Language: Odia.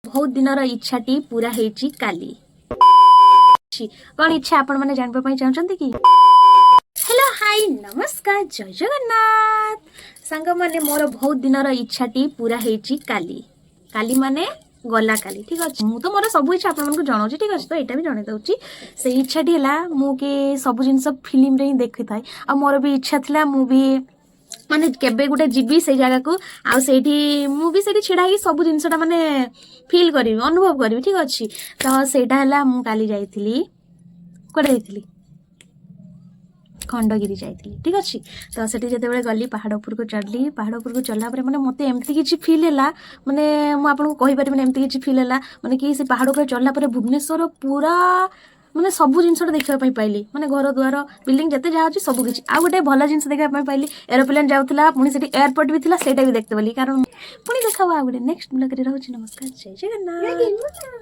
ବହୁତ ଦିନର ଇଚ୍ଛାଟି ପୁରା ହେଇଛି କାଲି। କଣ ଇଚ୍ଛା, ଆପଣମାନେ ଜାଣିବା ପାଇଁ ଚାହୁଁଛନ୍ତି କି? ହ୍ୟାଲୋ, ହାଇ, ନମସ୍କାର, ଜୟ ଜଗନ୍ନାଥ ସାଙ୍ଗମାନେ। ମୋର ବହୁତ ଦିନର ଇଚ୍ଛାଟି ପୁରା ହେଇଛି କାଲି। କାଲି ମାନେ ଗଲା କାଲି, ଠିକ ଅଛି? ମୁଁ ତ ମୋର ସବୁ ଇଚ୍ଛା ଆପଣମାନଙ୍କୁ ଜଣାଉଛି, ଠିକ ଅଛି? ତ ଏଇଟା ବି ଜଣେଇ ଦଉଛି। ସେଇ ଇଚ୍ଛାଟି ହେଲା, ମୁଁ କି ସବୁ ଜିନିଷ ଫିଲ୍ମରେ ହିଁ ଦେଖିଥାଏ ଆଉ ମୋର ବି ଇଚ୍ଛା ଥିଲା, ମୁଁ ବି ମାନେ କେବେ ଗୋଟେ ଯିବି ସେଇ ଜାଗାକୁ ଆଉ ସେଇଠି ମୁଁ ବି ସେଇଠି ଛିଡ଼ା ହେଇକି ସବୁ ଜିନିଷଟା ମାନେ ଫିଲ୍ କରିବି, ଅନୁଭବ କରିବି, ଠିକ ଅଛି? ତ ସେଇଟା ହେଲା, ମୁଁ କାଲି ଯାଇଥିଲି। କୁଆଡ଼େ ଯାଇଥିଲି? ଖଣ୍ଡଗିରି ଯାଇଥିଲି, ଠିକ ଅଛି? ତ ସେଠି ଯେତେବେଳେ ଗଲି, ପାହାଡ଼ ଉପରକୁ ଚଢ଼ିଲି। ପାହାଡ଼ ଉପରକୁ ଚଢ଼ିଲା ପରେ ମାନେ ମୋତେ ଏମିତି କିଛି ଫିଲ୍ ହେଲା, ମାନେ ମୁଁ ଆପଣଙ୍କୁ କହିପାରିବିନି, ଏମିତି କିଛି ଫିଲ୍ ହେଲା, ମାନେ କି ସେ ପାହାଡ଼ ଉପରେ ଚଢ଼ିଲା ପରେ ଭୁବନେଶ୍ୱର ପୁରା ମାନେ ସବୁ ଜିନିଷଟା ଦେଖିବା ପାଇଁ ପାଇଲି। ମାନେ ଘର ଦ୍ୱାର, ବିଲ୍ଡିଂ ଯେତେ ଯାହା ଅଛି, ସବୁ କିଛି। ଆଉ ଗୋଟେ ଭଲ ଜିନିଷ ଦେଖିବା ପାଇଁ ପାଇଲି, ଏରୋପ୍ଲେନ୍ ଯାଉଥିଲା। ପୁଣି ସେଠି ଏୟାରପୋର୍ଟ ବି ଥିଲା, ସେଇଟା ବି ଦେଖିତେ ପାଇଲି। କାରଣ ପୁଣି ଦେଖା ହବ ଆଉ ଗୋଟେ ନେକ୍ସଟ ବ୍ଲଗରେ। ରହୁଛି, ନମସ୍କାର, ଜୟ ଜଗନ୍ନାଥ।